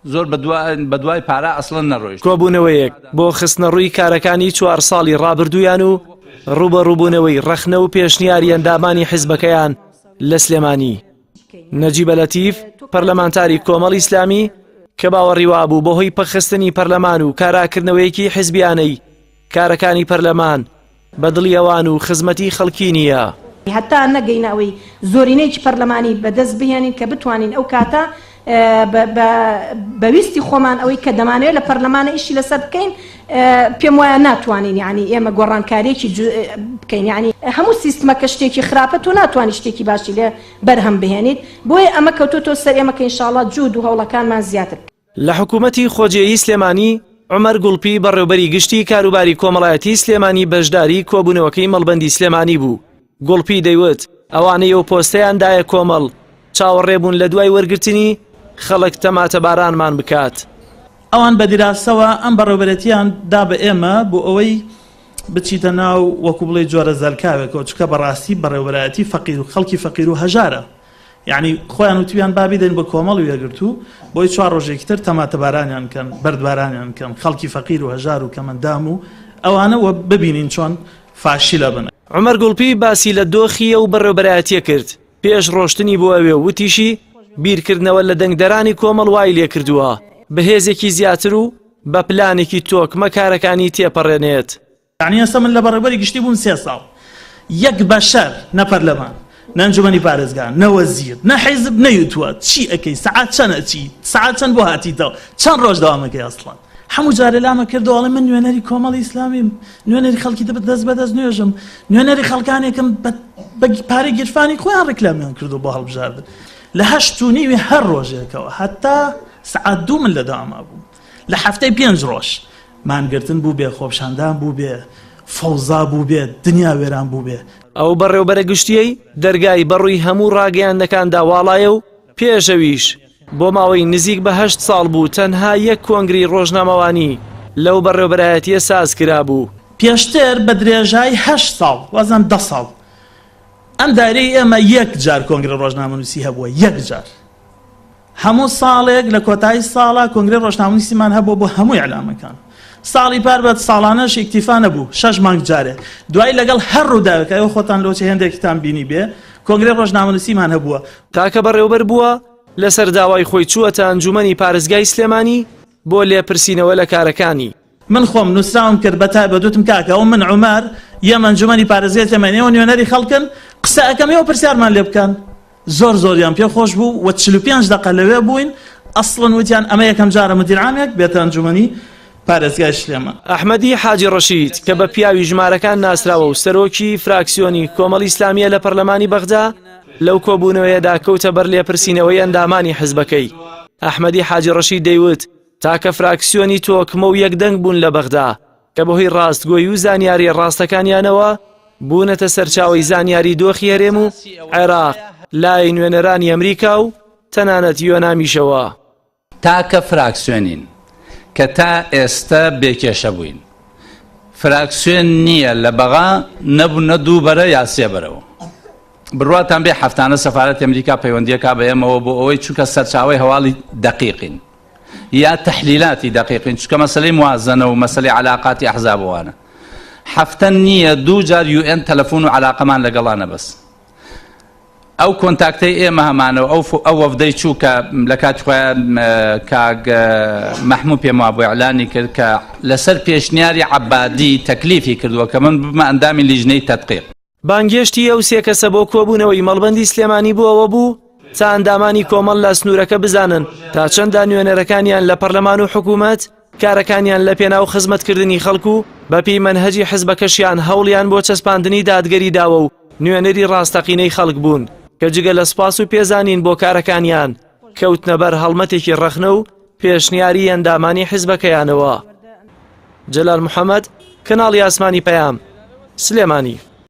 زۆر بەدوای پارە ئەسڵەن نەڕۆیشتوون. کۆبوونەوەیەک بۆ خستنەڕووی کارەکانی چوار ساڵی ڕابردوویان و ڕووبەڕووبوونەوەی ڕەخنە و پێشنیاری ئەندامانی حیزبەکەیان لە سلێمانی. نەجیبە لەتیف، پەرلەمانتاری کۆمەڵی ئیسلامی، کە باوەڕی وابوو بەهۆی پەکخستنی پەرلەمان و کاراکردنەوەیەکی حیزبیانەی کارەکانی پەرلەمان بە دڵی ئەوان و خزمەتی خەڵکی نییە. هەتا نەگەینە ئەوەی زۆرینەیەکی پەرلەمانی بەدەست بهێنین کە بتوانین ئەو کاتە بە ویستی خۆمان ئەوەی کە دەمانەوێت لە پەرلەمانە ئیشی لەسەر بکەین پێم وایە ناتوانین یعنی ئێمە گۆڕانکاریەکی بکەین یعنی هەموو سیستمەکە شتێکی خراپە تۆ ناتوانانی شتێکی باشی لێ بەرهەم بهێنیت بۆیە ئەمە کەوتۆتەوە سەر ئێمە کە ئینشاڵڵا جوود و هەوڵەکانمان زیاتر بکەین. لە حکوومەتی خۆجێیی سلێمانی، عومەر گوڵپی بەڕێوبەری گشتی کاروباری کۆمەڵایەتی سلێمانی بەشداری کۆبوونەوەکەی مەڵبەندی سلێمانی بوو. گوڵپی دەیوت، ئەوانەی ئەو پۆستەیان دایە کۆمەڵ، چاوەڕێ بوون لە دوای وەرگرتنی، خەڵک تەماتەبارانمان بکات. ئەوان بە دیراسەوە ئەم بەڕێوبەرێتیان دا بە ئێمە بۆ ئەوەی بچیتە ناو وەکو بڵێی جۆرە زەلکاوێکەوە، چونکە بەڕاستی بەڕێوبەرایەتی فەقیر و خەڵکی فەقیر و هەژارە. یەعنی خۆیان وتویان با بیدەین بە کۆمەڵ و یەکگرتوو بۆی چوار ڕۆژێکی تر تەماتەبارانیان کەن بەردبارانیان کەن خەڵکی فەقیر و هەژار و کەمەندام و ئەوانە و ببینین چۆن فاشیلە بن. عومەر گوڵپی باسی لە دۆخی ئەو بەڕێوبەرایەتیە کرد پێش ڕۆشتنی بۆ ئەوێ و وتیشی، بیرکردنەوە لە دەنگدەرانی کۆمەڵ وای لێکردووە بە هێزێکی زیاتر و بە پلانێکی تۆکمە کارەکانی تێپەڕێنێت. یەعنی ئێستا من لە بەڕێوبەری گشتی بووم سێ ساڵ یەک بەشەر نە پەرلەمان نە ئەنجومەنی پارێزگا نە وەزیر نە حیزب نەیوتووە چی ئەکەی سەعات چەند ئەچی سەعات چەند بۆ هاتیتەوە چەند ڕۆژ دەوام ئەکەی ئەسڵەن هەموو جارێ لامە کردەوە ئەڵێ من نوێنەری کۆمەڵی ئیسلامیم نوێنەری خەڵکی دەبت دەست بە دەست نوێژم نوێنەری خەڵکانێکم بە پارەی گیرفانی خۆیان ڕیکلامیان کردو بۆ هەڵبژاردن لە هەشت و نیوی هەر ڕۆژێکەوە هەتا سەعات دوو من لە دەواما بووم لە هەفتەی پێنج ڕۆژ مانگرتن بووبێ، خۆپیشاندان بووبێ، فەوزا بووبێ، دنیا وێران بووبێ. ئەو بەڕێوبەرە گشتییەی دەرگای بەڕووی هەموو ڕاگەیاندنەکاندا واڵایە و پێش ئەویش بۆ ماوەی نزیک بە هەشت ساڵ بوو تەنها یەک کۆنگرەی ڕۆژنامەوانی لەو بەڕێوبەرایەتییە ساز کرابوو. پێشتر بە درێژایی هەشت ساڵ، وازانم دە ساڵ، ئەم دایرەی ئێمە یەک جار کۆنگرەی ڕۆژنامەنووسی هەبووە، یەک جار. هەموو ساڵێک لە کۆتایی ساڵا کۆنگرەی ڕۆژنامەنووسیمان هەبووە بۆ هەموو ئیعلامەکان. ساڵی پار بە ساڵانەش ئیکتیفا نەبوو، شەش مانگ جارێ. دوایی لەگەڵ هەر ڕووداوێک، ئێوە خۆتان لۆچێ هێندێکتان بینیبێ، کۆنگرەی ڕۆژنامەنووسیمان هەبووە. تاکە بەڕێوبەر بووە، لەسەر داوای خۆی چووەتە ئەنجوومەنی پارێزگای سلێمانی بۆ لێپرسینەوە لە کارەکانی. من خۆم نووسراوم کرد بە تایبەت وتم کاکە ئەوە من عومەر یەم ئەنجوومەنی پارێزگای سلێمانی، ئێوە نوێنەری خەڵکن، قسە ئەکەم ئێوە پرسیارمان لێ بکەن. زۆر زۆریان پێ خۆش بوو و 45 دەقە لەوێ بووین، ئەسڵەن وتیان ئەمە یەکەم جارە مدیر عامێک بێتە ئەنجومەنی پارێزگای سلێمان. ئەحمەدی حاجی ڕەشید کە بە پیاوی ژمارەکان ناسراوە و سەرۆکی فراکسیۆنی کۆمەڵی ئیسلامییە لە پەرلەمانی بەغدا، لەو کۆبوونەوەیەدا کەوتە بەر لێپرسینەوەی ئەندامانی حزبەکەی. ئەحمەدی حاجی ڕەشید دەیوت، تاکە فراکسیۆنی تۆکمە و یەکدەنگ بوون لە بەغدا، کە بەهۆی ڕاستگۆی و زانیارییە ڕاستەکانیانەوە بوونەتە سەرچاوەی زانیاری دۆخی هەرێم و عێراق لای نوێنەرانی ئەمریکا و تەنانەت یۆنامیشەوە. تاکە فراکسیۆنین کە تا ئێستە بێ کێشە بووین. فراکسیۆن نییە لە بەغا نەبوونە دوو بەرە یا سێ بەرەوە. بڕواتان بێ هەفتانە سەفارەتی ئەمریکا پەیوەندییەکا بە ئێمەوە بۆ ئەوەی چونکە سەرچاوەی هەواڵی دەقیقین. یا تەحلیلاتی دەقیقین چونکە مەسەلەی موازەنە و مەسەلەی عەلاقاتی ئەحزاب و وانە هەفتە نییە دوو جار یو ئێن تەلەفۆن و عەلاقەمان لەگەڵا نەبەست ئەو کۆنتاکتەی ئێمە هەمانە و ئەو ئەو وەفدەی چوو کە لە کاتی خۆیان کاک مەحموو پێم وابوو ئیعلانی کرد کە لەسەر پێشنیاری عەبادی تەکلیفی کردووە کە من ببمە ئەندامی لیژنەی تەدقیق. بانگهێشتی ئەو سێ کەسە بۆ کۆبوونەوەی مەڵبەندی سلێمانی بۆ ئەوە بوو تا ئەندامانی کۆمەڵ لە سنوورەکە بزانن تا چەندە نوێنەرەکانیان لە پەرلەمان و حکوومەت کارەکانیان لە پێناو خزمەتکردنی خەڵک و بەپێی مەنهەجی حزبەکەشیان هەوڵیان بۆ چەسپاندنی دادگەری داوە و نوێنەری ڕاستەقینەی خەڵک بوون کە جگە لە سوپاس و پێزانین بۆ کارەکانیان کەوتنە بەر هەڵمەتێکی ڕەخنە و پێشنیاری ئەندامانی حزبەکەیانەوە. جەلال محەمەد، کەناڵی ئاسمانی پەیام، سلێمانی.